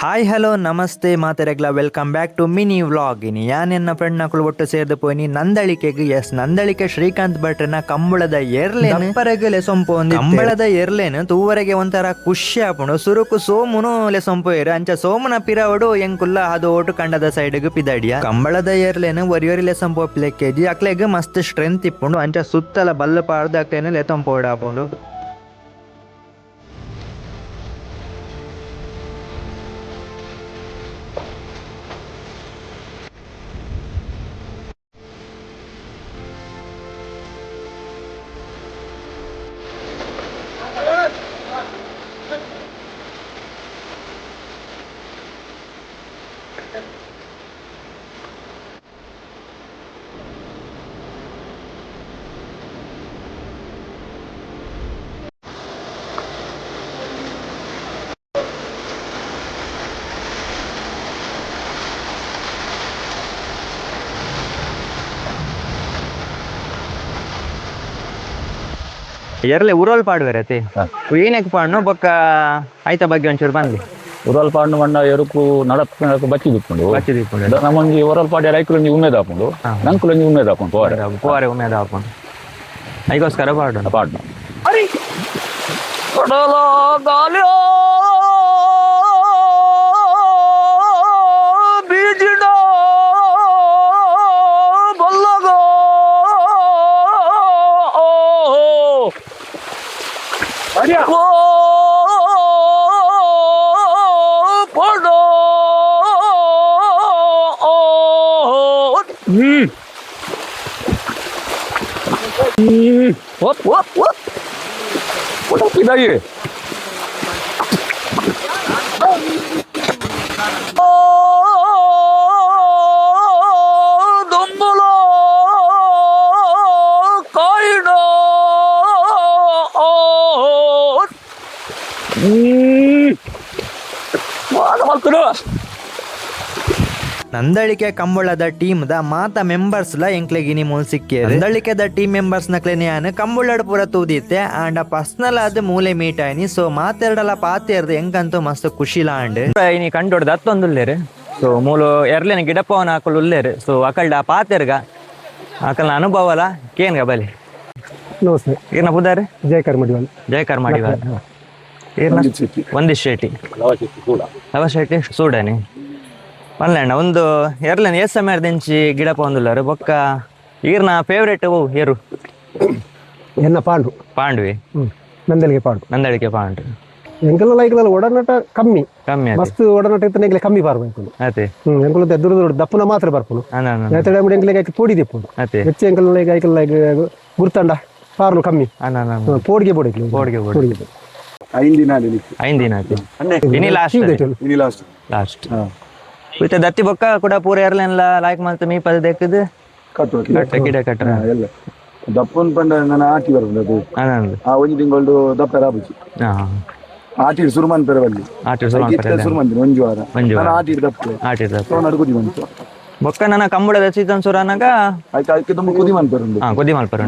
Hi hello namaste ಮಾತೆರೆಗ್ಲ welcome back to mini vlog. ಇನಿ ಯಾನ್ ಎನ್ನ ಫ್ರೆಂಡ್ ನಕುಲು ಒಟ್ಟು ಸೇರ್ದು ಪೋಯಿನಿ ನಂದಳಿಕೆಗ್. ಎಸ್, ನಂದಳಿಕೆ ಶ್ರೀಕಾಂತ್ ಭಟ್ರನ ಕಂಬಳದ ಎರ್ಲೆನ್ ಅಪ್ಪರೆಗ್ ಲೆಸೊಂಪು. ಕಂಬಳದ ಎರ್ಲೆನ್ ತೂವರೆಗೆ ಒಂಥರ ಖುಷಿ ಆಪುಂಡು. ಸುರುಕು ಸೋಮುನು ಲೆಸೊಂಪೋಯೆರ್, ಅಂಚ ಸೋಮುನ ಪಿರವಡು ಎಂಕುಲ್ಲ ಅದು ಓಟು ಕಂಡದ ಸೈಡ್ಗ್ ಪಿದಡಿಯ. ಕಂಬಳದ ಎರ್ಲೆನ್ ಒರಿ ಒರಿ ಲೆಸೊಂಪು ಕೆಜಿ ಅಕ್ಲೆಗ್ ಮಸ್ತ್ ಸ್ಟ್ರೆಂತ್ ಇಪ್ಪುಂಡು. ಅಂಚ ಸುತ್ತಲ ಬಲ್ಲು ಪಾಡ್ದು ಅಕ್ಲೆನ್ ಲೆತೊಂಪೋಡಾಪುಂಡು. ಎರ್ಲೆ ಉರೋಲ್ ಪಾಡುವೆರತೆ, ಏನಕ್ಕೆ ಪಾಡ್ನು ಬೊಕ್ಕ ಐತ ಬಗ್ಗೆ ಒಂಚೂರು ಬಂದ್ಲಿ. ಉರಲ್ ಪಾಡ್ನು ಮಣ್ಣ ಎರುಕು ನಡಪ್ ನಡಕ್ ಬಚ್ಚಿ ದಿಪ್ಪುಂಡು. ಬಚ್ಚಿ ದಿಪ್ಪುಂಡು. ನಮ್ಮೊಂಜಿ ಉರಲ್ ಪಾಡ್ಯ ಐಕುಲೊಂಜಿ ಉಮೇದ್ ಆಪುಂಡು, ನಂಕುಲೊಂಜಿ ಉಮೇದ್ ಆಪುಂಡು ಪೋರೆ. ಪೋರೆ ಉಮೇದ ಆಪುಂಡು, ಐಗೋಸ್ಕರ ಪಾಡು. ಪಾಡ್ನು. ನಂದಳಿಕೆ ಕಂಬಳದ ಟೀಮ್ ದ ಮಾತ ಮೆಂಬರ್ಸ್ ಲ ಎಂಕ್ಲೆಗ್ ಇನಿ ಮೂಲ್ ಸಿಕ್ಕೇರು. ನಂದಳಿಕೆದ ಟೀಮ್ ಮೆಂಬರ್ಸ್ ನಕ್ಲೆನೆ ಯಾನ್ ಕಂಬುಳಡ್ ಪೂರ ತೂದಿತ್ತೆ, ಆಂಡ ಪರ್ಸನಲ್ ಆದ್ ಮೂಲೆ ಮೀಟ್ ಆಯ್ನಿ. ಸೊ ಮಾತೆರಡಲ ಪಾತೆರ್ದ್ ಎಂಕಂತೂ ಮಸ್ತ್ ಖುಷಿಲ ಆಂಡ್. ಇನಿ ಕಂಡೋಡ್ ದತ್ತೊಂದುಲ್ಲೇರು. ಸೊ ಮೂಲು ಎರ್ಲೆನ ಗಿಡಪವನ ಅಕುಲು ಉಲ್ಲೇರು. ಸೊ ಅಕಲ್ಡ ಪಾತೆರ್ಗ, ಅಕಲ್ನ ಅನುಭವಲ ಕೇನ್ಗ ಬಲಿ. ನಮಸ್ತೆ. ಈರ್ನ ಪುದಾರ್? ಜಯಕರ್ ಮಡಿವಾಲ್. ಜಯಕರ್ ಮಾಡಿವಾಲ್. ಈರ್ನ? ವಂದಿಶ್ ಶೆಟ್ಟಿ, ಲವ ಶೆಟ್ಟಿ ಸೂಡನಿ. ಪನ್ಲೆಂಡ ಒಂದು ಎರ್ಲೆನ್ ಏಸ್ ಸಮಯ ದಿಂಚಿ ಗಿಡ ಪೋಂದುಲ್ಲಾರು, ಬೊಕ್ಕ ಈರ್ನ ಫೇವ್ರೇಟ್ ಓ ಏರು? ಎನ್ನ ಪಾಂಡು. ಪಾಂಡ್ವಿ. ನಂದಳಿಗೆ ಪಾಂಡು. ನಂದಳಿಕೆ ಪಾಂಡು. ಎಂಕಲ ಲೈಕ್ಲ ಒಡನಾಟ ಕಮ್ಮಿ. ಕಮ್ಮಿ ಅದೇ. ಮಸ್ತ್ ಒಡನಾಟ ಇತ್ತು, ಎಂಕ್ಲೆ ಕಮ್ಮಿ ಬರ್ಬೇಕು. ಅದೇ. ಎಂಕುಲು ದೂರ ದೂರ ದಪ್ಪನ ಮಾತ್ರ ಬರ್ಪುನು. ಅನ ಎತ್ತಡ ಎಂಕ್ಲೆಗ್ ಐಕ್ ಪೋಡಿ ದಿಪ್ಪುನು. ಅದೇ. ಹೆಚ್ಚು ಎಂಕಲ ಲೈಕ್ ಐಕಲ್ ಲೈಕ್ ಗುರ್ತಂಡ ಪಾರ್ನು ಕಮ್ಮಿ. ಅನ ಪೋಡಿಗೆ ಬೋಡಿಗೆ. ಪೋಡಿಗೆ ಬೋಡಿಗೆ. ಪೋಡಿಗೆ. ಐದು ದಿನ ಆಗಿದೆ. ಐದು ದಿನ ಆಯ್ತು, ಇನಿ ಲಾಸ್ಟ್. ಇನಿ ಲಾಸ್ಟ್. ಲಾಸ್ಟ್. ಇತ್ತೆ ದತ್ತಿ ಬೊಕ್ಕ ಕೂಡ ಪೂರ ಎರ್ಲೆನ್ಲ ಲಾಯ್ಕ್ ಮಲ್ತ್ ಮೀ ಪದ ದೆಕ್ಕದು. ಕಟ್ಟುವ. ಕಟ್ಟ ಗಿಡ ಕಟ್ಟ. ಎಲ್ಲ ದಪ್ಪನ್ ಪಂಡ ನನ್ನ ಆಟಿ ಬರ್ಪುಂಡು ಅದು. ಅನಂದು. ಆ ಒಂಜಿ ತಿಂಗಳು ದಪ್ಪ ರಾಬುಜಿ. ಆಟಿ ಸುರು ಮನ್ಪೆರೆ ಬಲ್ಲಿ. ಆಟಿ ಸುರು ಮನ್ಪೆರೆ. ಸುರು ಮಂದಿನ ಒಂಜಿ ವಾರ. ಒಂಜಿ ವಾರ. ನಾನು ಆಟಿ ದಪ್ಪೆ. ಆಟಿ ದಪ್ಪ. ಸೊ ನಡು ಕುದಿ ಮಂತು. ಬೊಕ್ಕ ನನ್ನ ಕಂಬಳದ ಸೀಸನ್ ಸುರು ಅನ್ನಾಗ. ಆಯ್ತು, ಅದಕ್ಕೆ ತುಂಬ ಕುದಿ ಮನ್ಪೆರೆ ಉಂಡು. ಹಾ, ಕುದಿ ಮಲ್ಪರ.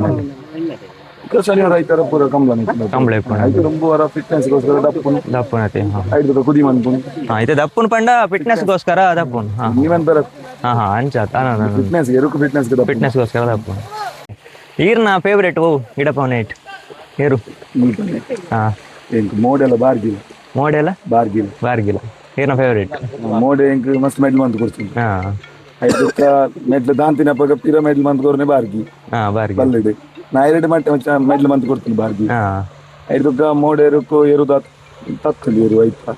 ಶನಿವಾರ ಐತಾರ ಪೂರ ಕಂಬಳ. ಕಂಬಳ ಇಪ್ಪುಂಡು. ಐತೆ ತುಂಬ ವಾರ ಫಿಟ್ನೆಸ್ ಗೋಸ್ಕರ ದಪ್ಪುನು. ದಪ್ಪುನತೆ. ಐದು ಕುದಿ ಮನ್ಪುನು. ಹಾ, ಇದು ದಪ್ಪುನ್ ಪಂಡ ಫಿಟ್ನೆಸ್ ಗೋಸ್ಕರ ದಪ್ಪುನ್, ಹಾ. ನೀವನ್ ಪೆರ. ಹಾ ಹಾ ಅಂಚಾತ್. ಫಿಟ್ನೆಸ್, ಎರುಕು ಫಿಟ್ನೆಸ್ ದಪ್ಪ. ಫಿಟ್ನೆಸ್ ಗೋಸ್ಕರ ದಪ್ಪುನ್. ಈರ್ನ ಫೇವ್ರೇಟ್ ಓ ಗಿಡಪವನ it ಏರು? ಹಾ. ಎಂಕ್ ಮೋಡೆಲ್ಲ ಬಾರ್ಗಿಲ್ಲ. ಮೋಡೆಲ್ಲ? ಬಾರ್ಗಿಲ್ಲ. ಬಾರ್ಗಿಲ್ಲ ಈರ್ನ ಫೇವ್ರೇಟ್. ಮೋಡೆ ಎಂಕ್ ಮಸ್ತ್ ಮೆಡ್ಲ್ ಮಂತ್ ಕೊಡ್ತೀನಿ. ಐದುಕ್ಕ ಮೆಡ್ಲ್ ದಾಂತಿನ ಪಗ ಪಿರ ಮೆಡ್ಲ್ ಮಂತ್ ಕೊರ್ನೆ ಬಾರ್ಗಿ. ಹಾ, ಬಾರ್ಗಿ. ಬಲ್ಲಿಡ್ ನಾ ಎರಡು ಮಟ್ಟ ಮೆಡ್ಲ್ ಮಂತ್ ಕೊಡ್ತೀನಿ ಬಾರ್ಗಿ. ಐದುಕ್ಕ ಮೋಡೆ ಎರುಕು ಎರು ತತ್ತುಂಡು ಎರು ಐತ.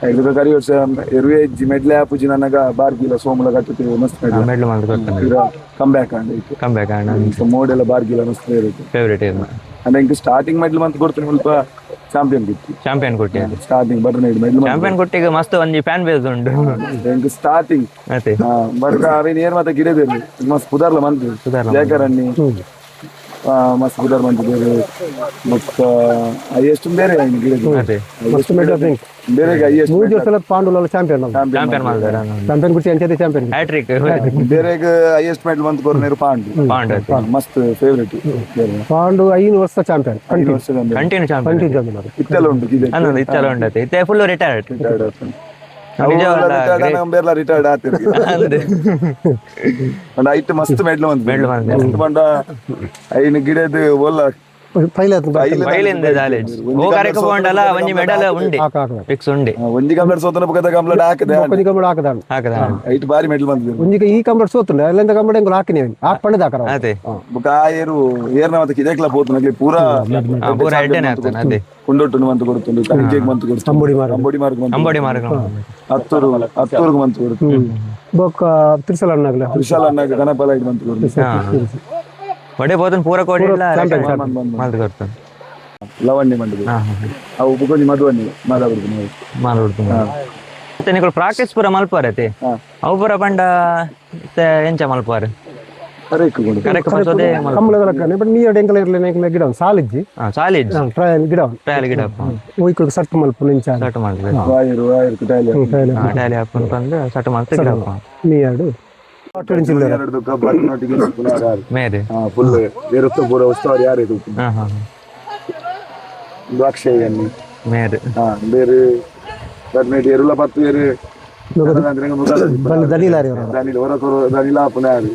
ಐದುಕ್ಕ ಕರಿ ವರ್ಷ ಎರುವೆ ಇಜ್ಜಿ, ಮೆಡ್ಲೆ ಆಪುಜಿ ನನಗ, ಬಾರ್ಗಿಲ್ಲ ಸೋಮುಲ ಕಟ್ಟುತ್ತೆ ಮಸ್ತ್ ಮೆಡ್ಲ್. ಮೆಡ್ಲ್ ಮಂತ್ ಕೊಡ್ತಾನೆ. ಪಿರ ಕಮ್ ಬ್ಯಾಕ್ ಆಂಡ್ ಐತೆ. ಕಮ್ ಬ್ಯಾಕ್ ಅಣ್ಣ. ಮೋಡೆಲ್ಲ ಬಾರ್ಗಿಲ್ಲ ಮಸ್ತ್ ಇರುತ್ತೆ. ಫೇವ್ರೇಟ್ ಈರ್ನ. ಅಂದ್ರೆ ಇಂಕ್ ಸ್ಟಾರ್ಟಿಂಗ್ ಮೆಡ್ಲ್ ಮಂತ್ ಕೊಡ್ತೀನಿ, ಸ್ವಲ್ಪ ಚಾಂಪಿಯನ್ ಬಿತ್ತು. ಚಾಂಪಿಯನ್ ಕೊಟ್ಟಿ. Starting button medal. Champion ಕೊಟ್ಟಿಗೆ ಮಸ್ತ್ ಒಂಜಿ ಫ್ಯಾನ್ ಬೇಸ್ ಉಂಡು. ಎಂಕ್ ಸ್ಟಾರ್ಟಿಂಗ್. ಅದೇ. ಬಟ್ ಅವೇನು ಏರ್ ಮಾತ ಗಿಡದಲ್ಲಿ ಮಸ್ತ್ ಪುದಾರ್ಲ ಮಂತ್. ಪುದಾರ್ಲ. ಜಯಕರಣ್ಣಿ. ಮಸ್ತ್ ಪುದರ್ ಮಂತಿದ್ದೇವೆ ಬೊಕ್ಕ ಹೈಯೆಸ್ಟ್ ಬೇರೆ ಅದೇ. ಮಸ್ತ್ ಮೆಡಲ್ ಬೇರೆ ಹೈಯೆಸ್ಟ್ ಮೂಜಿ ವರ್ಷ ಪಾಂಡುಲ ಚಾಂಪಿಯನ್ ಚಾಂಪಿಯನ್ ಮಲ್ದಾರ ಚಾಂಪಿಯನ್ ಗುಟ್ಟಿ ಅಂಚೆ champion hat trick ಬೇರೆಗ್ highest medal ಮಂತ್ ಕೊರ್ನೇರು ಪಾಂಡು ಪಾಂಡು ಮಸ್ತ್ ಫೇವರೇಟ್ ಪಾಂಡು 5 ವರ್ಷ champion continue champion continue champion ಅದು ಇತ್ತೆಲ್ಲ ಉಂಟು ಇದೆ ಅನ್ನೊಂದು ಇತ್ತೆಲ್ಲ ಉಂಡತೆ ಇತ್ತೆ ಫುಲ್ ರಿಟೈರ್ಡ್ ಬೇರ್ಲ ರಿಟೈರ್ಡ್ ಆತಿರ್ ಪಂಡ ಐಟ್ ಮಸ್ತ್ ಮೆಡ್ಲ್ ಬಂತು ಮೆಡ್ಲ್ ಬಂತು. ಮಸ್ತ್ ಪಂಡ ಐನ್ ಗಿಡದ ಒಲ್ಲ ಫೈಲ್ ಆತು ಫೈಲಿಂದ ಜಾಲೇಜ್ ಓ ಕರೆಕ ಪೋಂಡಲ ಒಂಜಿ ಮೆಡಲ್ ಉಂಡೆ ಹಾಕ ಹಾಕ ಫಿಕ್ಸ್ ಉಂಡೆ ಒಂಜಿ ಕಂಪ್ಲೇಂಟ್ ಸೋತನ ಬೊಕದ ಕಂಪ್ಲೇಂಟ್ ಹಾಕದೆ ಒಂಜಿ ಕಂಬಳ ಹಾಕದ ಹಾಕದ ಐಟ್ ಬಾರಿ ಮೆಡ್ಲ್ ಬಂದಿದೆ ಒಂಜಿಗೆ ಈ ಕಂಬಳ ಸೋತುಂಡ ಅಲ್ಲಿಂದ ಕಂಬಳ ಎಂಗುಲ ಹಾಕಿನಿ ಹಾಕ್ ಪಂಡದ ಹಾಕರ ಅದೇ ಬೊಕ ಆ ಏರು ಏರ್ನ ಮತ್ತೆ ಕಿದೆಕ್ಲ ಪೋತು ಪೂರಾ ಪೂರ ಎಡ್ಡೆನೆ ಆಗ್ತಾನೆ ಅದೇ ಕುಂಡೊಟ್ಟು ಮಂತ್ ಕೊಡ್ತುಂಡು ಕಣಿಕೆಗ್ ಮಂತ್ ಕೊಡ್ತು ಅಂಬೋಡಿ ಮಾರು ಅಂಬೋಡಿ ಮಾರ್ಗ್ ಮಂತ್ ಅಂಬೋಡಿ ಮಾರ್ಗ ಹತ್ತೂರು ಹತ್ತೂರ್ಗ್ ಮಂತ್ ಕೊಡ್ತು ಬೊಕ್ಕ ತ್ರಿಸಲ ಅಣ್ಣಾಗ್ಲ ವಿಶಾಲ ಅಣ್ಣಗ್ ಗಣಪಲ ಐಟ್ ಮಂತ್ ಕೊಡ್ತು ಒಡೆ ಪೋತನ್ ಪೂರ ಕೋಡಿ ಇಲ್ಲ ಮಲ್ತ್ ಕೊಡ್ತಾನೆ ಲವಣ್ಯ ಮಂಡಿದೆ ಅವು ಬುಕೊಂಜಿ ಮಧುವಣ್ಣಿ ಮಾದ ಕೊಡ್ತು ಮಾಲ್ ಕೊಡ್ತಾನೆ ಮತ್ತೆ ನಿಕುಲು ಪ್ರಾಕ್ಟೀಸ್ ಪೂರ ಮಲ್ಪಾರತೆ ಅವು ಪೂರ ಪಂಡ ಇತ್ತೆ ಎಂಚ ಮಲ್ಪಾರು ಕರೆಕ್ಟ್ ಕೊಡು ಕರೆಕ್ಟ್ ಪಂಚೋದೇ ಮಲ್ಪ ಕಂಬಳದ ಬಟ್ ನೀ ಎರಡು ಎಂಕಲ ಇರ್ಲಿ ಎಂಕಲ ಗಿಡ ಸಾಲಿಜ್ಜಿ ಸಾಲಿ ಟ್ರಯಲ್ ಗಿಡ ಟ್ರಯಲ್ ಗಿಡ ಒಯ್ಕೊಳ್ ಸರ್ಟ್ ಮಲ್ಪ ನಿಂಚ ಸಟ್ ಮಾಡ್ತಾರೆ ವಾಯರು ವಾಯರು ಕುಟಾಲಿ ಟ್ಯಾಲಿ ಹಾಕೊಂಡು ಬಂದು ಸಟ್ ಮಾಡ್ತಾ ಗಿಡ ನೀ ಎರಡು ಎರಡು ದುಃಖ ಬಟ್ಟನೊಟ್ಟಿಗೆ ಪುನಃ ಯಾರು ಮೇರೆ ಫುಲ್ ಏರುತ್ತ ಪೂರ ಉಸ್ತುವಾರಿ ಯಾರು ಇದು ಹಾ ಹಾ ಇದು ಅಕ್ಷಯ್ ಅನ್ನಿ ಮೇರೆ ಹಾ ಬೇರೆ ಬಟ್ನೋಟಿ ಎರುಲ ಪತ್ತು ಬೇರೆ ಬಲ್ಲ ದನಿಲಾರಿ ಅವರು ದನಿಲ್ ಹೊರ ಕೊರು ದನಿಲ ಪುನಃ ಯಾರು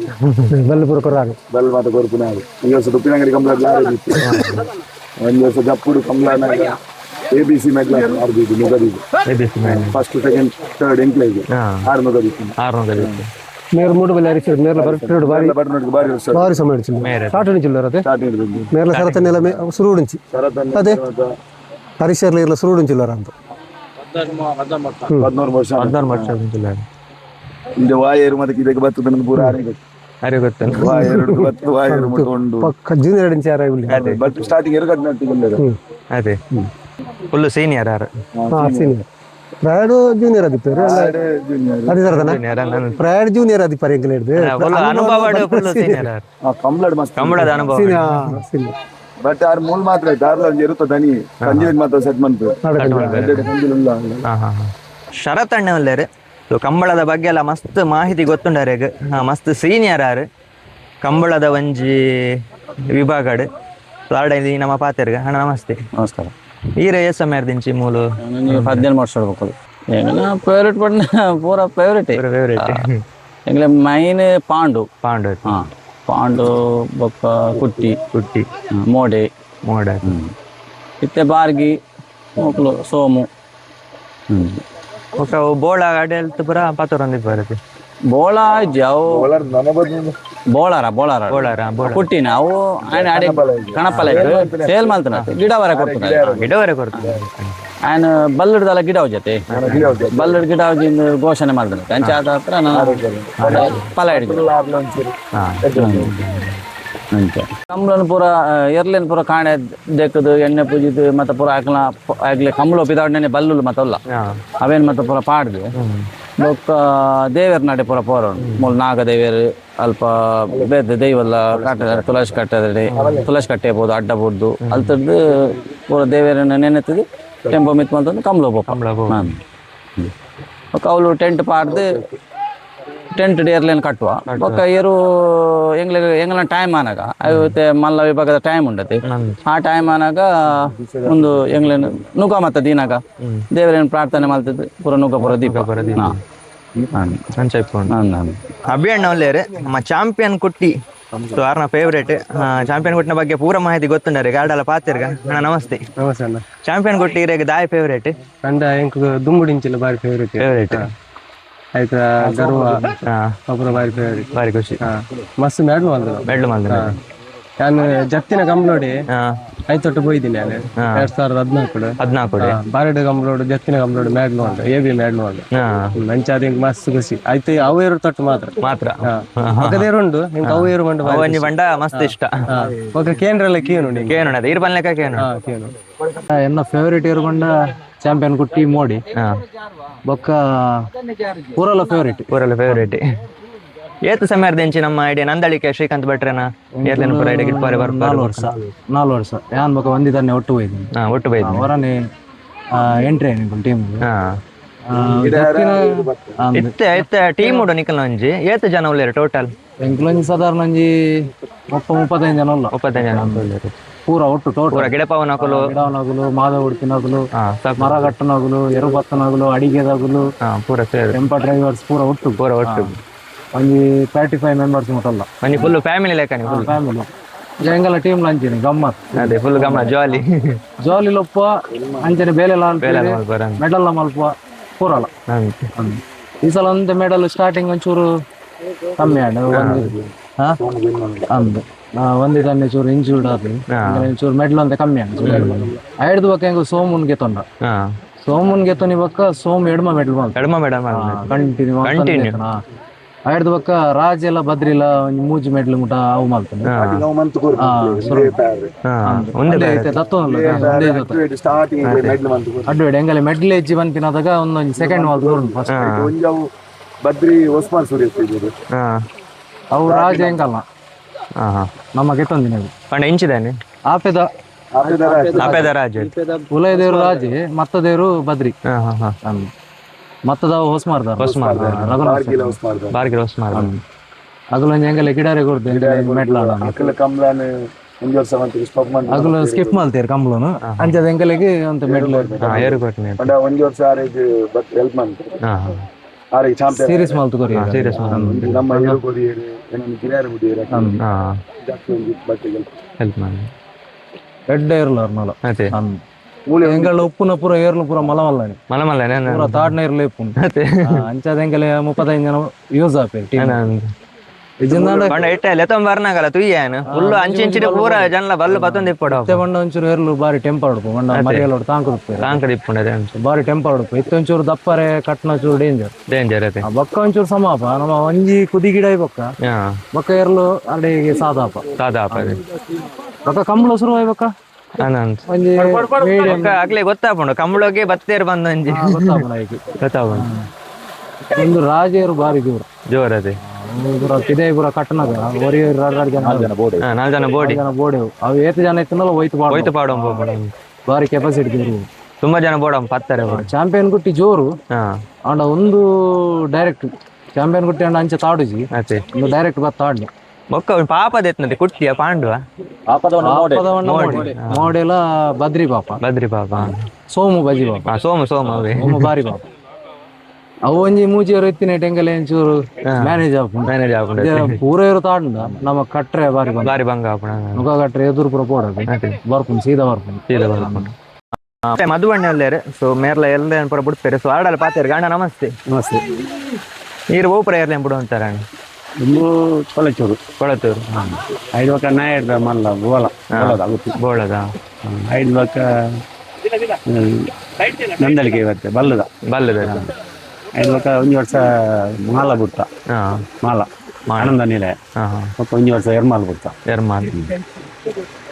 ಬಲ್ಲ ಪೂರ ಕೊರಾನು ಬಲ್ ಮಾತ ಕೊರು ಪುನಃ ಯಾರು ಈ ವರ್ಷ ತುಪ್ಪಿನಂಗಡಿ ಕಂಪ್ಲೇಂಟ್ ಲಾರಿ ಇತ್ತು ಒಂದು ವರ್ಷ ಜಪ್ಪುಡು ಕಮಲಾನ A B C ಮೆಡ್ಲ ಆರು ಬೀದು ಮುಗದಿದ್ದು ಎಬಿಸಿ ಮೇಲೆ first second third ಎಂಕ್ಲೇಜ್ ಆರು ಮುಗದಿತ್ತು ಆರು ನೂರು ಮೇರ್ ಮೂಡು ಬಲ್ಲ ಅರಿಸಿ ಮೇರ್ಲ ಬರ್ತಿರೋಡು ಬಾರಿ ಬಟ್ನೋಟಿಗೆ ಬಾರಿ ವರ್ಷ ಬಾರಿ ಸಮಯ ಹಿಡಿಸಿಲ್ಲ ಸ್ಟಾರ್ಟ್ ಹಿಡಿಸಿಲ್ಲ ಅದೇ ಸ್ಟಾರ್ಟ್ ಹಿಡಿದು ಮೇರ್ಲ ಸರತನೆಲ್ಲ ಸುರುಡಿಂಚಿ ಅದೇ ಹರಿಶರ್ಲ ಇರ್ಲ ಸುರುಡಿಂಚಿಲ್ಲ ಅಂತ 14 ವರ್ಷ 14 ವರ್ಷ ಆಗಿಲ್ಲ ಇಂದ ವಾಯರು ಮತ್ತೆ ಇದಕ್ಕೆ ಬರ್ತದೆ ನಮ್ಗೆ ಪೂರ ಆರೆ ಗೊತ್ತು ಅರೆ ಗೊತ್ತು ವಾಯರು ಬತ್ತು ವಾಯರು ಮುಟ್ಟು ಉಂಡು ಪಕ್ಕ ಜೂನಿಯರ್ ಇಂಚಿ ಯಾರ ಇಲ್ಲಿ ಬಟ್ ಸ್ಟಾರ್ಟಿಂಗ್ ಎರಡು ಕಟ್ಟಿನ ಅದೇ ಫುಲ್ ಸೀನಿಯರ್ ಯಾರು ಹಾ ಸೀನಿಯರ್ ಪ್ರಯಾಡು ಜೂನಿಯರ್ ಅದಿಪ್ಪೇರು ಅದೇ ಸರದನ ಪ್ರಯಾಡ್ ಜೂನಿಯರ್ ಅದಿಪ್ಪಾರೆ ಎಂಕಲ್ ಹಿಡ್ದು ಫುಲ್ ಅನುಭವ ಫುಲ್ ಸೀನಿಯರ್ ಯಾರು ಕಂಬ್ಲಡ್ ಮಸ್ತ್ ಕಂಬಳದ ಅನುಭವ senior senior but R ಮೂಲ ಮಾತ್ರ ಆಯ್ತು ಆರ್ಲ ಒಂಜಿ ಇರುತ್ತ ದನಿ ಕಂಜಿಲ್ ಮಾತ್ರ ಸೆಟ್ ಮಂತು ಕಂಜಿಲ್ ಉಲ್ಲ ಹಾ ಹಾ ಹಾ. ಶರತ್ ಅಣ್ಣ ಉಲ್ಲೇರು ಸೊ ಕಂಬಳದ ಬಗ್ಗೆ ಎಲ್ಲ ಮಸ್ತ್ ಮಾಹಿತಿ ಗೊತ್ತುಂಡಾರೆಗ್ ಹಾ ಮಸ್ತ್ ಸೀನಿಯರ್ ಆರು ಕಂಬಳದ ಒಂಜಿ ವಿಭಾಗಡ್ ಸೊ ಆಡ ಇಲ್ಲಿ ನಮ್ಮ ಪಾತೆರ್ಗ ಅಣ್ಣ ನಮಸ್ತೆ ನಮಸ್ಕಾರ ಈರ ಏ ಸಮಯ ದಿಂಚಿ ಮೂಲು ನನಗೆ 17 ವರ್ಷ ಹೇಳ್ಬೇಕು ಎಂಗಲ ಫೇವ್ರೇಟ್ ಪಂಡ ಪೂರ ಫೇವ್ರೇಟ್ ಫೇವ್ರೇಟ್ ಎಂಗಲ ಮೈನ್ ಪಾಂಡು ಪಾಂಡು ಹಾ ಪಾಂಡು ಬೊಕ್ಕ ಕುಟ್ಟಿ ಕುಟ್ಟಿ ಮೋಡೆ ಮೋಡ ಇತ್ತೆ ಬಾರ್ಗಿ ಮಕ್ಕಳು ಸೋಮು ಬೊಕ್ಕ ಅವು ಬೋಳ ಅಡೆಲ್ತ್ ಪೂರ ಪಾತೊರೊಂದು ಬರುತ್ತೆ ಬೋಳ ಇಜ್ಜಿ ಅವು ಬೋಳಾರ ಬೋಳಾರ ಬೋಳಾರ, ಬೋಳಾರ. ಕುಟ್ಟಿನ ಅವು ಆಯ್ನ ಅಡೆ ಕಣಪಲ ಸೇಲ್ ಮಲ್ತನ ಗಿಡ ವರ ಕೊಡ್ತಾನೆ ಗಿಡವರೆ ಕೊಡ್ತಾರೆ ಆಯ್ನ ಬಲ್ಲುಡ್ದಲ್ಲ ಗಿಡ ಜೊತೆ ಬಲ್ಲುಡ್ ಗಿಡ ಇಂದು ಘೋಷಣೆ ಮಾಡ್ತಾನೆ ಅಂಚೆ ಆದ ಹತ್ರ ನಾನು ಫಲ ಹಿಡಿದು ಅಂಚೆ ಕಂಬಳನ್ ಪೂರ ಎರ್ಲೆನ್ ಪೂರ ಕಾಣೆ ದೆಕ್ಕದು ಎಣ್ಣೆ ಪೂಜಿದು ಮತ್ತೆ ಪೂರ ಹಾಕ್ಲ ಆಗ್ಲೆ ಕಂಬಳ ಒಪ್ಪಿದಾಡ್ನೆ ಬಲ್ಲುಲು ಮತ್ತಲ್ಲ ಅವೇನು ಮತ್ತೆ ಪೂರ ಪಾಡ್ದು ಬೊಕ್ಕ ದೇವೇರ್ ನಡೆ ಪೂರ ಪೋರ ಮೂಲ ನಾಗ ದೇವೇರು ಅಲ್ಪ ಬೇದ ದೈವಲ್ಲ ಕಟ್ಟ ತುಳಸಿ ಕಟ್ಟದ್ರೆ ತುಳಸಿ ಕಟ್ಟೆ ಬೋದು ಅಡ್ಡ ಬೋದು ಅಲ್ತದ್ದು ಪೂರ ದೇವೇರನ್ನ ನೆನೆತ್ತದು ಟೆಂಪೋ ಮಿತ್ ಮಂತಂದು ಕಂಬಳ ಕಂಬಳ ಬೊಕ್ಕ ಅವಳು ಟೆಂಟ್ ಪಾಡ್ದು ಟೆಂಟ್ ಏರ್ಲೇನ್ ಕಟ್ಟುವ ಬೊಕ್ಕ ಏರು ಎಂಗ್ಲ ಎಂಗ್ಲ ಟೈಮ್ ಆನಾಗ ಅವು ಮಲ್ಲ ವಿಭಾಗದ ಟೈಮ್ ಉಂಡತಿ ಆ ಟೈಮ್ ಆನಾಗ ಒಂದು ಎಂಗ್ಲೇನು ನುಗ ಮತ್ತ ದೀನಾಗ ದೇವರೇನು ಪ್ರಾರ್ಥನೆ ಮಾಡ್ತಿದ್ದು ಪೂರ ನುಗ ಪೂರ ದೀಪ ಹಾ. ಅಂಚ ಇಪ್ಪುಂಡು ಹಾ, ಹಾ. ಅಭಿ ಅಣ್ಣ ಒಲ್ಲೇರು ನಮ್ಮ ಚಾಂಪಿಯನ್ ಕುಟ್ಟಿ ಸೊ ಆರ್ನ ಫೇವ್ರೇಟ್ ಚಾಂಪಿಯನ್ ಕುಟ್ಟಿನ ಬಗ್ಗೆ ಪೂರ ಮಾಹಿತಿ ಗೊತ್ತುಂಡಾರೆ ಗಾಡಲ ಪಾತಿರ್ಗ ಅಣ್ಣ ನಮಸ್ತೆ ನಮಸ್ತೆ ಅಣ್ಣ ಚಾಂಪಿಯನ್ ಕುಟ್ಟಿ ಇರೇಗ ದಾಯ ಫೇವ್ರೇಟ್ ಕಂಡ ಎಂಕ್ ದುಂಬುಡಿಂಚಿಲ್ಲ ಬಾರಿ ಫೇವ್ರೇಟ್ ಫೇವ್ರೇಟ್ ಆಯ್ತಾ ಗರ್ವ ಒಬ್ಬರ ಬಾರಿ ಫೇವ್ರೇಟ್ ಬಾರಿ ಖುಷಿ ಮಸ್ತ್ ಮ್ಯಾಡ್ಲು ಬಂದ್ರು ಮೆಡ್ಲು ಮಲ್ದ ನಾನು ಜತ್ತಿನ ಕಂಬ್ಲೋಡಿ ಹಾ ಐತೊಟ್ಟು ಪೋಯಿದ್ದೀನಿ ನಾನು 2014 14 ಬಾರಡು ಕಂಬ್ಲೋಡು ಜತ್ತಿನ ಕಂಬ್ಲೋಡು ಮ್ಯಾಡ್ಲು ಉಂಟು ಎ ಬಿ ಮ್ಯಾಡ್ಲು ಉಂಟು ಹಾ ನಂಚ ಅದು ಮಸ್ತ್ ಖುಷಿ ಆಯ್ತು ಅವು ಏರು ತೊಟ್ಟು ಮಾತ್ರ ಮಾತ್ರ ಒಕ್ಕದೇರು ಉಂಡು ನಿಂಗೆ ಅವು ಏರು ಉಂಡು ಬಾರಿ ಒಂಜಿ ಬಂಡ ಮಸ್ತ್ ಇಷ್ಟ ಹಾ. ಒಕ್ಕ ಕೇಂದ್ರಲ್ಲ ಕೇನು ನಿಂಗೆ ಕೇನು ಅದ ಇರ್ ಬನ್ಲೆಕ್ಕ ಕೇನು ಹಾ ಕೇನು ಎನ್ನ ಫೇವರೇಟ್ ಇರುಗೊಂಡ ಚಾಂಪಿಯನ್ ಕುಟ್ಟಿ ಮೋಡಿ ಹಾ ಬೊಕ್ಕ ಪೂರಲ ಫೇವರೇಟ್ ಊರಲ್ಲ ಫೇವ್ರೇಟ್ ಏತ್ ಸಮಯದಿಂಚಿ ನಮ್ಮ ಐಡಿಯಾ ನಂದಳಿಕೆ ಶ್ರೀಕಾಂತ್ ಭಟ್ರೆನ ಏರ್ಲೇನು ಪೂರ ಐಡಿಯಾ ಗಿಟ್ಪಾರೆ ಬರ್ಪಾರೆ. 4 ವರ್ಷ, 4 ವರ್ಷ. ಯಾನ್ ಬೊಕ ಒಂದಿದ್ದಾನೆ ಒಟ್ಟು ಹೋಯ್ತೀನಿ. ಹಾ, ಒಟ್ಟು ಬೈದ್. ಹೊರನೆ ಎಂಟ್ರಿ ಆಯ್ತು ಟೀಮ್. ಇತ್ತೆ ಇತ್ತೆ ಟೀಮ್ ಉಂಡು ನಿಕಲ್ನ ಒಂಜಿ ಏತ್ ಜನ ಉಲ್ಲೇರು ಟೋಟಲ್? ಎಂಕ್ಲೊಂಜಿ ಸಾಧಾರಣ ಒಂಜಿ 30, 35 ಜನ ಉಲ್ಲ. 35 ಜನ ಉಲ್ಲೇರು. ಪೂರ ಒಟ್ಟು ಟೋಟಲ್. ಪೂರ ಗಿಡಪವನಕುಲು. ಗಿಡವನಗುಲು, ಮಾಧವ ಉಡುಪಿನಗುಲು, ಹಾ, ಸಾಕು. ಮರ ಕಟ್ಟನಗುಲು, ಎರುಬತ್ತನಗುಲು, ಅಡಿಗೆದಗುಲು. ಹಾ, ಪೂರ ಸೇರು. ಟೆಂಪ ಡ್ರೈವರ್ಸ್ ಪೂರ ಒಟ್ಟು. ಪೂರ ಒಟ್ಟು. ಒಂಜಿ 35 ಮೆಂಬರ್ಸ್ ಮುಟ್ಟಲ್ಲ. ಒಂಜಿ ಫುಲ್ ಫ್ಯಾಮಿಲಿ ಲೆಕ್ಕನೆ ಫುಲ್. ಫ್ಯಾಮಿಲಿ ಎಂಗಲ ಟೀಮ್ ಅಂಚಿನಿ ಗಮ್ಮತ್. ಅದೇ, ಫುಲ್ ಗಮನ, ಜಾಲಿ. ಜಾಲಿ ಲೊಪ್ಪ ಅಂಚನೆ ಬೇಲೆ ಮೆಡಲ್ ಮಲ್ಪ ಪೂರಲ. ಈ ಸಲ ಒಂದು ಮೆಡಲ್ ಸ್ಟಾರ್ಟಿಂಗ್ ಒಂಚೂರು ಕಮ್ಮಿ ಆಂಡ್ ಒಂದು ಹಾ? ಅಂದ್ ಒಂದೇ ತನ್ನೆ ಚೂರು ಇಂಜೂರ್ಡ್ ಆದ್ ಒಂಚೂರು ಮೆಡಲ್ ಅಂತ ಕಮ್ಮಿ ಆಂಡ್. ಐಡ್ದು ಬಕ್ಕ ಹೆಂಗ ಸೋಮುನ್ ಗೆತ್ತೊಂಡ. ಸೋಮುನ್ ಗೆತ್ತೊನಿ ಬಕ್ಕ ಸೋಮ್ ಎಡ್ಮ ಮೆಡಲ್ ಬಂತು. ಎಡಮ madam. Continue. Continue. ಐಡ್ದು ಬಕ್ಕ ರಾಜ್ ಎಲ್ಲ ಬದ್ರಿಲ ಒಂಜಿ ಮೂಜಿ ಮೆಡಲ್ ಮುಟ ಅವು ಮಲ್ತಾನೆ. ನಾವು ಮಂತ್ ಒಂದೇ. ಸ್ಟಾರ್ಟಿಂಗ್ ಮೆಡ್ಲ್ ಮಂತ್. ಅಡ್ಡು ಎಂಗಲೆ ಮೆಡ್ಲ್ ಹೆಜ್ಜಿ ಬಂತಿನಾದಾಗ ಒಂದೊಂದು ಸೆಕೆಂಡ್ ಮಾಲ್ ಫಸ್ಟ್. ಒಂಜವು ಬದ್ರಿ ಒಸ್ಮಾನ್ ಸೂರ್ಯ ಇದ್ರು. ಅವು ರಾಜ್ ಹೆಂಗಲ್ಲ ನಮ್ಮ ಗೆತ್ತೊಂದಿನ. ಪಂಡ ಇಂಚಿದಾನೆ. ಆಪೆದ. ಅಪೇದ ರಾಜ್. ಉಲಯ ದೇವರು ರಾಜೆ, ಮತ್ತ ದೇವರು ಬದ್ರಿ. ಹಾ ಹಾ ಹಾ ಮತ್ತದಾವ ಹೊಸ್ಮಾರ್ದಾರ, ರಘುನಾಥ್. ಹೊಸ್ಮಾರ್ದ. ಬಾರ್ಗಿರ ಹೊಸ್ಮಾರ್ದ. ಅಗಲೊಂಜಿ ಎಂಗಲೆ ಗಿಡಾರೆ ಕೊಡ್ದು ಮೆಡ್ಲ್ ಆಡ. ಅಕಲ ಕಮ್ಲಾನ್ ಒಂಜಿ ವರ್ಷ ಮಂತ್ ಸ್ಟಾಪ್ ಮಂತ್. ಅಗಲು ಸ್ಕಿಪ್ ಮಲ್ತೇರು ಕಂಬ್ಲನು ಅಂಚದ ಎಂಗಲೆಗೆ ಅಂತ ಮೆಡ್ಲ್. ಏರು ಕೊಟ್ಟಿನಿ. ಪಂಡ ಒಂಜಿ ವರ್ಷ ಆರೇಗ್ ಹೆಲ್ಪ್ ಮಂತ್ ಆರೇಗ್ ಚಾಂಪಿಯನ್. ಸೀರೀಸ್ ಮಲ್ತು ಕೊರಿ. ಸೀರಿಯಸ್. ನಮ್ಮ ಏರು ಕೊರಿಯರು ಏನೊಂದು ಗಿರಿಯಾರ ಮುಡಿಯರು ಜಾಸ್ತಿ ಒಂಜಿ ಬಟ್ಟೆಗೆ ಹೆಲ್ಪ್ ಮಾಡಿ. ಎಡ್ಡೆ ಇರ್ಲ ಅವ್ರನ್ನಲ್ಲ. ಅದೇ. ಎಂಗಳ ಉಪ್ಪುನ ಪೂರ ಏರ್ಲು ಪೂರ ಮಲಮಲ್ಲನೆ. ಮಲಮಲ್ಲ. ಪೂರ ತಾಡ್ನ ಇರ್ಲು ಇಪ್ಪುನು. ಅದೇ. ಅಂಚದ ಎಂಗಲೆ 35 ಜನ ಯೂಸ್ ಆಪೇರು ಟೀಮ್ ಇಜಿಂದಾಂಡ. ಪಂಡ ಇಟ್ಟ ಲೆತ್ತೊಂಬ ಬರ್ನಾಗಲ್ಲ ತುಯ್ಯಾನು ಫುಲ್ ಅಂಚಿ ಇಂಚಿಡು ಪೂರ ಜನಲ ಬಲ್ಲು ಪತ್ತೊಂದು ಇಪ್ಪಡು. ಇತ್ತೆ ಬಂಡ ಒಂಚೂರು ಏರ್ಲು ಬಾರಿ ಟೆಂಪರ್ ಉಡುಪು ಬಂಡ ಮರಿಯಲೋಡು ತಾಂಕು ಉಪ್ಪು. ತಾಂಕಡಿ ಇಪ್ಪುಂಡು ಅದೇ ಅಂಚು. ಬಾರಿ ಟೆಂಪರ್ ಉಡುಪು ಇತ್ತೆ ಒಂಚೂರು ದಪ್ಪರೆ ಕಟ್ನ ಚೂರು ಡೇಂಜರ್. ಡೇಂಜರ್ ಅದೇ. ಬೊಕ್ಕ ಒಂಚೂರು ಸಮಾಪ ನಮ್ಮ ಒಂಜಿ ಕುದಿ ಗಿಡ ಬೊಕ್ಕ. ಬೊಕ್ಕ ಏರ್ಲು ಅಡಿಗೆ ಸಾದಾಪ. ಸಾದಾ ಅದೇ. ಬೊಕ್ಕ ಕಂಬಳ ಶುರು ಬೊಕ್ಕ. ಅನಂತ. ಒಂಜಿ ಮೀಡಿಯಂ. ಅಗ್ಲೆ ಗೊತ್ತಾಪುಂಡು ಕಂಬಳಗೆ ಬತ್ತೇರು ಬಂದ ಒಂಜಿ. ಗೊತ್ತಾಪುಂಡು ಐಕ್. ಗೊತ್ತಾಪುಂಡು. ಒಂದು ರಾಜೇರು ಬಾರಿ ದೂರ. ಜೋರ್ ಅದೇ. ಪೂರ ಪಿದೈ ಪೂರ ಕಟ್ಟನಾಗ ಒರಿ ಎರಡು ಎರಡು ಜನ. ನಾಲ್ಕು ಜನ ಬೋಡಿ. ಜನ ಬೋಡೆ ಅವು ಏತ್ ಜನ ಇತ್ತಂದಲ್ಲ ಹೋಯ್ತು ಬಾಡ. ಹೋಯ್ತು ಪಾಡಂ ಪೋಪುಂಡು. ಬಾರಿ ಕೆಪಾಸಿಟಿ ದೂರ. ತುಂಬಾ ಜನ ಬೋಡಂ ಪತ್ತಾರೆ. ಚಾಂಪಿಯನ್ ಗುಟ್ಟಿ ಜೋರು. ಅಂಡ ಒಂದು ಡೈರೆಕ್ಟ್ ಚಾಂಪಿಯನ್ ಗುಟ್ಟಿ ಅಂಡ ಅಂಚೆ ತಾಡುಜಿ. ಅದೇ. ಒಂದು ಡೈರೆಕ್ಟ್ ಬತ್ತ ಆಡ್ಲಿ. ಬೊಕ್ಕ ಪಾಪದ ಎತ್ನದೆ ಕುಟ್ಟಿಯ ಪಾಂಡುವ. ಮೋಡೆಲ ಬದ್ರಿ ಪಾಪ. ಬದ್ರಿ ಪಾಪ. ಸೋಮು ಬಜಿ ಪಾಪ. ಸೋಮು ಸೋಮು ಅವೇ. ಸೋಮು ಬಾರಿ ಪಾಪ. ಅವು ಒಂಜಿ ಮೂಜಿಯವರು ಇತ್ತಿನ ಟೆಂಗಲೆ ಒಂಚೂರು ಮ್ಯಾನೇಜ್ ಆಪುಂಡು. ಮ್ಯಾನೇಜ್ ಆಪುಂಡು. ಪೂರ ಇರು ತಾಂಡ ನಮ್ಮ ಕಟ್ರೆ ಬಾರಿ ಬಂಗ. ಬಾರಿ ಬಂಗ ಆಪುಂಡು. ಮುಖ ಕಟ್ರೆ ಎದುರು ಪೂರ ಪೋಡದು ಬರ್ಪುಂಡು, ಸೀದಾ ಬರ್ಪುಂಡು. ಸೀದಾ ಬರ್ಪುಂಡು. ಮಧುವಣ್ಣ ಉಲ್ಲೇರು. ಸೊ ಮೇರ್ಲ ಎಲ್ಲ ಪೂರ ಬಿಡ್ಪೇರು. ಸೊ ಆಡಲ ಪಾತೇರು ಗಂಡ ನಮಸ್ತೆ. ನಮಸ್ತೆ. ನೀರು ಓಪುರ ಏರ್ಲೇನ್ ಬಿಡು ಅಂತಾರ. ಒಂದು ಕೊಳಚೂರು. ಕೊಳತೂರು. ಐದು ಬಕ್ಕ ನಾಯಡ್ದ ಮಲ್ಲ ಬೋಲ ಬೋಲದ ಆಗುತ್ತೆ. ಬೋಳದ. ಐದು ಬಕ್ಕ ನಂದಳಿಕೆ ಬತ್ತೆ ಬಲ್ಲದ. ಬಲ್ಲದ. ಐದು ಬಕ್ಕ ಒಂಜಿ ವರ್ಷ ಮಾಲ ಬುಟ್ಟ. ಮಾಲ ಆನಂದ ನಿಲಯ. ಹಾ ಹಾ ಬೊಕ್ಕ ಒಂಜಿ ವರ್ಷ ಎರ್ಮಾಲ್ ಬುಟ್ಟ. ಎರ್ಮಾಲ್.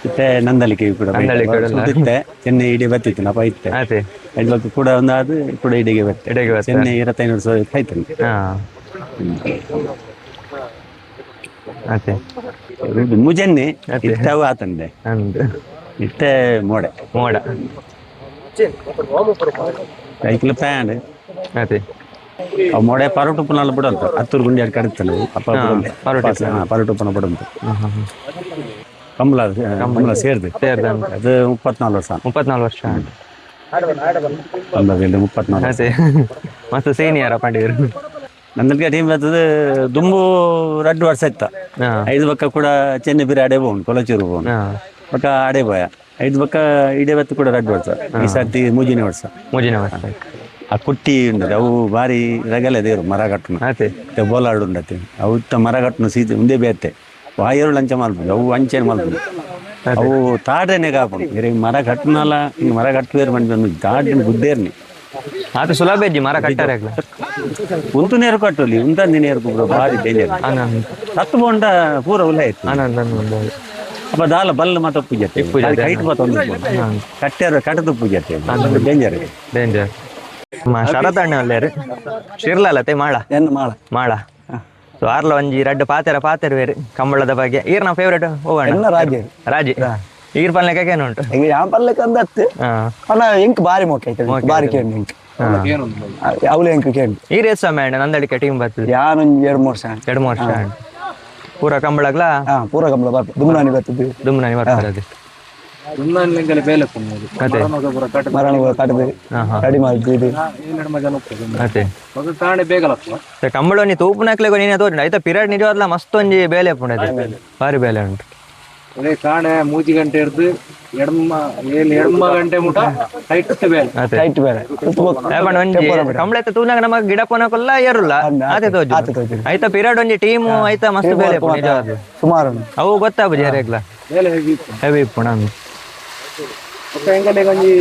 ಇತ್ತೆ ನಂದಳಿಕೆ ಕೂಡ. ನಂದಳಿಕೆ ಕೂಡ. ಇತ್ತೆ ಚೆನ್ನೈ ಇಡೀ ಬತ್ತಿತ್ತು ನಪ ಇತ್ತೆ. ಅದೇ. ಐದು ಬಕ್ಕ ಕೂಡ ಒಂದು ಅದು ಕೂಡ ಇಡಿಗೆ ಬತ್ತೆ. ಇಡೆಗೆ ಬತ್ತೆ. ಚೆನ್ನೈ 25 ವರ್ಷ ಆಯ್ತು. ಅದೇ. ಮುಜನ್ನಿ ಇತ್ತವು ಆತಂದೆ. ಅಂದ್. ಇತ್ತೆ ಮೋಡೆ. ಮೋಡ. Cycle PAN. ಅದೇ. ಅವು ಮೋಡೆ ಪರೋಟುಪ್ಪನಲ್ಲ ಬಿಡಂತ ಹತ್ತೂರು ಗುಂಡಿ ಕಡಿತಲ್ಲ ಅಪ್ಪ. ಪರೋಟುಪ್ಪನ ಬಿಡಂತ ಕಂಬಳ ಕಂಬಳ ಸೇರಿದೆ. ಸೇರ್ದೆ. ಅದು 34 ವರ್ಷ. 34 ವರ್ಷ. ಕಂಬಳ ಸೇರ್ದು 34 ವರ್ಷ. ಅದೇ, ಮಸ್ತ್ ಸೀನಿಯರ್ ಪಂಡಿರು. ನಂದಲ್ಗೆ ಟೀಮ್ ಬರ್ತದೆ ದುಂಬು 2 ವರ್ಷ ಇತ್ತ. ಐದು ಬಕ್ಕ ಕೂಡ ಚೆನ್ನೆ ಬಿರಿ ಅಡೆ ಬೋನ್ ಕೊಲಚೂರು ಬೋನ್. ಬಕ್ಕ ಅಡೆ ಬೋಯ ಐದು ಬಕ್ಕ ಇಡೇ ಬತ್ತು ಕೂಡ 2 ವರ್ಷ, ಈ ಸರ್ತಿ ಮೂಜಿನ ವರ್ಷ. ಮೂಜಿನ ವರ್ಷ. ಆ ಕುಟ್ಟಿ ಉಂಡದೆ ಅವು ಬಾರಿ ರಗಲೆ ದೇರು ಮರ ಕಟ್ಟುನ. ಅದೇ. ಬೋಲಾಡು ಉಂಡತೆ ಅವು ಇತ್ತ ಮರ ಕಟ್ಟುನ ಸೀತೆ ಉಂದೇ ಬೇತೆ ವಾಯರು ಲಂಚ ಮಲ್ಪುಂಡು ಅವು ಅಂಚೆನೆ ಮಲ್ಪುಂಡು ಅವು ತಾಡನೆ ಕಾಪುಂಡು ಬೇರೆ ಮರ ಕಟ್ಟುನಲ್ಲ ಹಿಂಗೆ ಮರ ಕಟ್ಟುವೇರು ಬಂದು ಬಂದು ತಾಡನೆ ಬುದ್ಧೇರ್ನಿ. ಆತ ಸುಲಭ ಇಜ್ಜಿ ಮರ ಕಟ್ಟಾರೆ ಆಗ್ಲ. ಉಂತು ನೇರು ಕಟ್ಟುಲಿ ಉಂತಂದಿ ನೇರು ಕುಬ್ರ ಬಾರಿ ಡೇಂಜರ್. ಆನಂದ್. ಸತ್ತು ಬೋಂಡ ಪೂರ ಉಲ್ಲ ಆಯ್ತು. ಆನಂದ್ ಆನಂದ್. ಅಪ್ಪ ದಾಲ ಬಲ್ಲ ಮಾತ ಪೂಜೆ ಕೈಟ್ ಮಾತ ಒಂದು ಕಟ್ಟಾರ ಕಟ್ಟದು ಪೂಜೆ ಡೇಂಜರ್. ಡೇಂಜರ್. ಶರತ್ ಅಣ್ಣ ಅಲ್ಲೇರು ಶಿರ್ಲಲ್ಲ ತೇ ಮಾಳ. ಎನ್ನ ಮಾಳ. ಮಾಳ. ಸೊ ಆರ್ಲ ಒಂಜಿ ರಡ್ಡ್ ಪಾತೆರ ಪಾತೆರುವೆರ್ ಕಂಬಳದ ಬಗ್ಗೆ. ಈರ್ನ ಫೇವರೇಟ್ ಓವಣ್ಣ? ಎನ್ನ ರಾಜೆ. ರಾಜಿ. ಈರ್ ಪನ್ಲೆಕ್ಕ ಉಂಟು? ಎಂಕ್ ಯಾನ್ ಪನ್ಲೆಕ್ಕ ಅಂದತ್ತು. ಅಣ್ಣ, ಎಂಕ್ ಬಾರಿ ಮೋಕೆ ಆಯ್ತು, ಬಾರಿ ಕೇಂಡು ಎಂಕ್. ಅವಳು ಎಂಕ್ ಕೇಂಡು. ಈರ್ ಏತ್ ಸಮಯ ಆಂಡ್ ನಂದಳಿಕೆ ಟೀಮ್ ಬರ್ತದೆ? ಯಾನ್ ಒಂಜಿ 2-3 ವರ್ಷ ಆಂಡ್. 2-3 ವರ್ಷ ಆಂಡ್. ಪೂರ ಕಂಬಳಗ್ಲಾ? ಹಾ, ಪೂರ ಕಂಬಳ ಬರ್ಪ, ದುಮ್ನಾನಿ ಬರ್ತದೆ. ದುಮ್ನಾನಿ ಬರ್ತಾರೆ. ದುಮ್ನಾನಿ ಬೇಲೆ ಪುಣ್ಣದು. ಮರಣ ಕಟ್ಟದು ರೆಡಿ ಮಾಡಿದ್ದು ಇದು. ಮಜಾ ಹೋಗ್ತದೆ. ಅದೇ. ಬೊಕ ಕಾಂಡೆ ಬೇಗ ಲಕ್ಕುವ. ಕಂಬಳ ಒಂಜಿ ತೂಪುನಕ್ಲೆಗ್ ನೀನೆ ತೋಜುಂಡು. ಐತ ಪಿರಿಯಡ್ ನಿಜವಾದ್ಲ ಮಸ್ತ್ ಒಂಜಿ ಬೇಲೆ ಉಪ್ಪುಂಡು, ಅದೇ ಬಾರಿ ಬೇಲೆ ಉಂಟು. ಅದೇ ಕಾಣೆ ಮೂಜಿ ಗಂಟೆ ಹಿಡ್ದು ಎಡ್ಮ ಏಳು ಎಡ್ಮ ಗಂಟೆ ಮುಟ ಟೈಟ್ ಬೇಲೆ. ಅದೇ. ಟೈಟ್ ಬೇರೆ. ಪಂಡ ಒಂಜಿ ಕಂಬಳ ಇತ್ತ ತೂನಾಗ ನಮಗ್ ಗಿಡ ಪೋನಕುಲ್ಲ ಏರುಲ್ಲ, ಆತೆ ತೋಜು. ಆತೆ ತೋಜುಂಡು. ಐತ ಪಿರಿಯಡ್ ಒಂಜಿ ಟೀಮ್ ಐತ ಮಸ್ತ್ ಬೇಲೆ ಉಪ್ಪುಂಡು ನಿಜವಾದ್ಲ. ಸುಮಾರು ಉಂಟು. ಅವು ಗೊತ್ತಾಪುಜಿ ಯಾರೆಗ್ಲ. ಬೇಲೆ ಹೆವಿ ಇತ್ತು. ಹೆವಿ ಉಪ್ಪುಂಡು ಅಂದ್. ಬೊಕ ಎಂಕಲೆಗ್ ಒಂಜಿ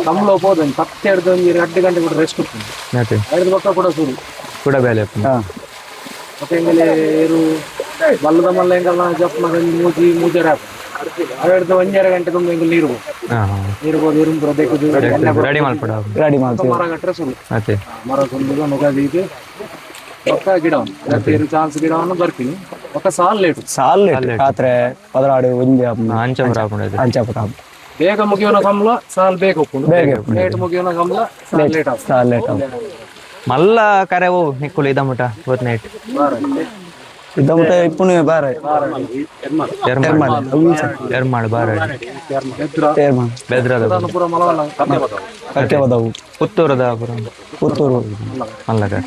ಕಂಬಳ ಪೋದು ಒಂಜಿ ಪತ್ತೆ ಹಿಡ್ದು ಒಂಜಿ 2 ಗಂಟೆ ಕೂಡ ರೆಸ್ಟ್ ಉಪ್ಪುಂಡು. ಅದೇ. ಐದು ಬೊಕ್ಕ ಕೂಡ ಶುರು. ಕೂಡ ಬೇಲೆ ಉಪ್ಪುಂಡು. ಬೊಕ ಎಂಕಲೆ ಏರು ಬಲ್ಲದ ಮಲ್ಲ ಎಂಕಲ್ನ ಜಪ್ಪುನಗ ಒಂಜಿ ಮೂಜಿ ಮೂಜರೆ ಆಪುಂಡು. ಅವೆಡ್ದು ಒಂಜರೆ ಗಂಟೆ ತುಂಬ ಎಂಕಲ್ ನೀರು ಬೋಡು. ನೀರು ಬೋದು ಇರುಂಪುರ ದೇಕುದು ಎಣ್ಣೆ ಪೂರ. ರೆಡಿ ಮಲ್ಪೊಡು. ರೆಡಿ ಮಾಡ್ತೀವಿ. ಮರ ಕಟ್ಟರೆ ಶುರು. ಅದೇ. ಮರ ಸುಂದುದು ನುಗ ದೀದ್ ಬೊಕ್ಕ ಗಿಡವನ್ನು ಚಾನ್ಸ್ ಗಿಡವನ್ನು ಬರ್ತೀನಿ, ಬೊಕ್ಕ ಸಾಲ್ ಲೇಟು. ಸಾಲ್ ಲೇಟ್ ರಾತ್ರೆ 16 ಒಂಜಿ ಆಪುಂಡು. ಅಂಚ ಪೂರ ಆಪುಂಡು ಅದು. ಅಂಚ ಪೂರ ಆಪುಂಡು. ಬೇಗ ಮುಗಿಯುವನ ಕಂಬಳ ಸಾಲ್ ಬೇಗ ಉಪ್ಪುಂಡು. ಬೇಗ ಉಪ್ಪುಂಡು. ಲೇಟ್ ಮುಗಿಯುವನ ಕಂಬಳ ಸಾಲ್ ಲೇಟ್ ಆಪುಂಡು. ಸಾಲ್ ಲೇಟ್ ಆಪುಂಡು. ಮಲ್ಲ ಕರೆ ಓ ನಿಕ್ಕುಲು ಇದಮುಟ ಗೊತ್ ನೈಟ್? ಇದ್ದಮುಟ ಇಪ್ಪುನು ಬಾರ. ಎರ್ಮಾಳು, ಎರ್ಮಾಳು ಬಾರ. ಬೆದ್ರ. ತೇರ್ಮಾಲ್. ಬೆದ್ರದ. ಪೂರ ಮಲವಲ್ಲ. ಕಕ್ಕೆ ಬದವು. ಪುತ್ತೂರದ ಪೂರ. ಪುತ್ತೂರು. ಮಲ್ಲ ಕರೆ.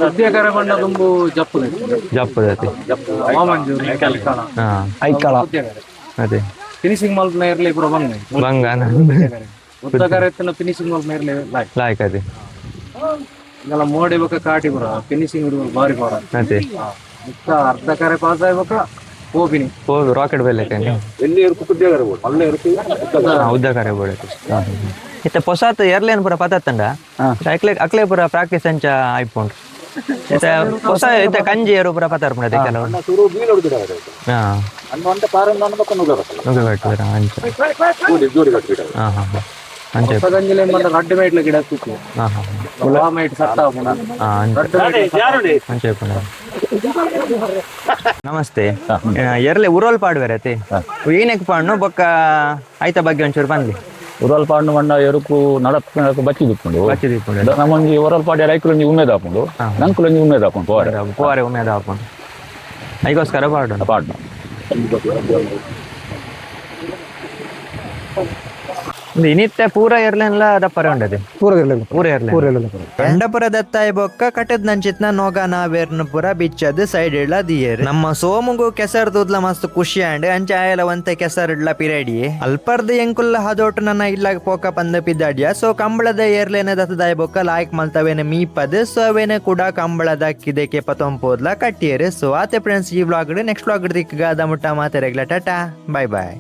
ಸದ್ಯ ಕರೆ ಬಣ್ಣ ತುಂಬು ಜಪ್ಪುದೆ. ಜಪ್ಪುದತಿ. ವಾಮಂಜೂರು ಐಕಳ. ಐಕಳ. ಅದೇ. ಫಿನಿಶಿಂಗ್ ಮಲ್ಪನ ಇರ್ಲಿ ಪೂರ ಬಂಗ. ಬಂಗ. ಉದ್ದ ಕರೆ ಎತ್ತಿನ ಫಿನಿಶಿಂಗ್ ಮಲ್ಪನ ಇರ್ಲಿ ಲಾಯ್ಕ್. ಲಾಯ್ಕ್ ಅದೇ. ಇಂಗಲ ಮೋಡಿ ಬೊಕ ಕಾಟಿ ಪೂರ ಫಿನಿಶಿಂಗ್ ಇಡುವ ಬಾರಿ ಪೂರ. ಅದೇ. ಮುಕ್ಕ ಅರ್ಧ ಕರೆ ಪಾಸ್ ಆಯ್ಬೊಕ ಹೋಬಿನಿ. ಹೋದು ರಾಕೆಟ್ ಬೆಲೆ. ಎಲ್ಲಿ ಇರ್ಕು ಕುದ್ದೆ ಬೋಡು ಅಲ್ಲೇ ಇರ್ಕು. ಉದ್ದ ಕರೆ ಬೋಡೈತಿ. ಇತ್ತ ಪೊಸಾತ್ ಎರ್ಲೇನ್ ಪೂರ ಪತತ್ತಂಡ ಅಕ್ಲೆ ಅಕ್ಲೆ ಪೂರ ಪ್ರಾಕ್ಟೀಸ್ ಅಂಚ ಆಯ್ಪುಂಡು. ಇತ್ತ ಹೊಸ ಇತ್ತ ಕಂಜಿ ಏರು ಪೂರ ಪತಾರ್ಪುಂಡು ಅದೇ ಕೆಲವು. ಸುರು ಬೀಳೋಡು ಗಿಡ. ಅನ್ನ ಒಂಟ ಪಾರನ್ನ ಅನ್ನ ಪಕ್ಕ ನುಗ್ಗ ಬರ್ತಲ್ಲ. ನುಗ್ಗೆ ಕಟ್ಟುವೆರಾ ಅಂಚ? ಜೋಡಿ ಜೋಡಿ ಕಟ್ಟಿಬಿಡ. ಹಾ ಹಾ ಹಾ ಅಂಚ. ಹೊಸ ಗಂಜಿಲೆ ಮಂಡ ರಡ್ಡು ಮೇಟ್ಲ ಗಿಡ ತುಕ್ಕು. ಹಾ ಹಾ ಆ ಮೇಟ್ ಸತ್ತ ಆಪುಂಡು. ಹಾ ಅಂಚ. ರಡ್ಡು ಮೇಟ್. ಅಂಚ ಇಪ್ಪುಂಡು. ನಮಸ್ತೆ, ಎರ್ಲೆ ಉರೋಲ್ ಪಾಡುವೆರ್ ಅತೆ? ಏನಕ್ಕೆ ಪಾಡ್ನು, ಬೊಕ್ಕ ಐತ ಬಗ್ಗೆ ಒಂಚೂರು ಪನ್ಲೆ. ಉರಲ್ ಪಾಂಡು ಮಣ್ಣ ಎರುಕು ನಡಪ್ ನಡಕ್ ಬಚ್ಚಿ ದಿಪ್ಪುಂಡು. ಬಚ್ಚಿ ದಿಪ್ಪುಂಡು. ನಮ್ಮೊಂಜಿ ಉರಲ್ ಪಾಡಿ ಐಕುಲೊಂಜಿ ಉಮೇದ್ ಆಪುಂಡು, ನಂಕುಲೊಂಜಿ ಉಮೇದ್ ಆಪುಂಡು ಪೋರೆ. ಪೋರೆ ಉಮೇದ್ ಆಪುಂಡು, ಐಗೋಸ್ಕರ ಪಾಡುನು. ಪಾಡ್ನು. ಇಂದು ಇನಿತ್ತೆ ಪೂರ ಎರ್ಲೆನ್ಲ ದಪ್ಪರೆ ಉಂಡದೆ? ಪೂರ ಇರ್ಲಿಲ್ಲ. ಪೂರ ಎರ್ಲೆ. ಪೂರ ಇರ್ಲಿಲ್ಲ. ಕಂಡಪುರ ದತ್ತಾಯ ಬೊಕ್ಕ ಕಟದ್ ನಂಚಿತ್ನ ನೋಗ ನಾವೇರ್ನ ಪುರ ಬಿಚ್ಚದ್ ಸೈಡ್ ಇಡ್ಲ ದಿಯೇರ್. ನಮ್ಮ ಸೋಮುಗು ಕೆಸರ್ ತೂದ್ಲ ಮಸ್ತ್ ಖುಷಿ ಆಂಡ್. ಅಂಚ ಆಯಲ ಒಂತೆ ಕೆಸರ್ ಇಡ್ಲ ಪಿರಡಿ. ಅಲ್ಪರ್ದ ಎಂಕುಲ್ಲ ಹದೋಟು ನನ್ನ ಇಲ್ಲಾಗ ಪೋಕ ಪಂದ ಪಿದಾಡಿಯ. ಸೊ ಕಂಬಳದ ಏರ್ಲೇನ ದತ್ತದಾಯ ಬೊಕ್ಕ ಲಾಯ್ಕ್ ಮಲ್ತವೇನ ಮೀಪದ್. ಸೊ ಅವೇನ ಕೂಡ ಕಂಬಳದ ಕಿದೆಕೆ ಪತೊಂಪೋದ್ಲ ಕಟ್ಟಿಯರು. ಸೊ ಆತೆ ಫ್ರೆಂಡ್ಸ್, ಈ ವ್ಲಾಗ್ ನೆಕ್ಸ್ಟ್ ವ್ಲಾಗ್ ದಿಕ್ಕಗ ಮುಟ್ಟ ಮಾತೆರೆಗ್ಲ ಟಾಟಾ, ಬಾಯ್ ಬಾಯ್.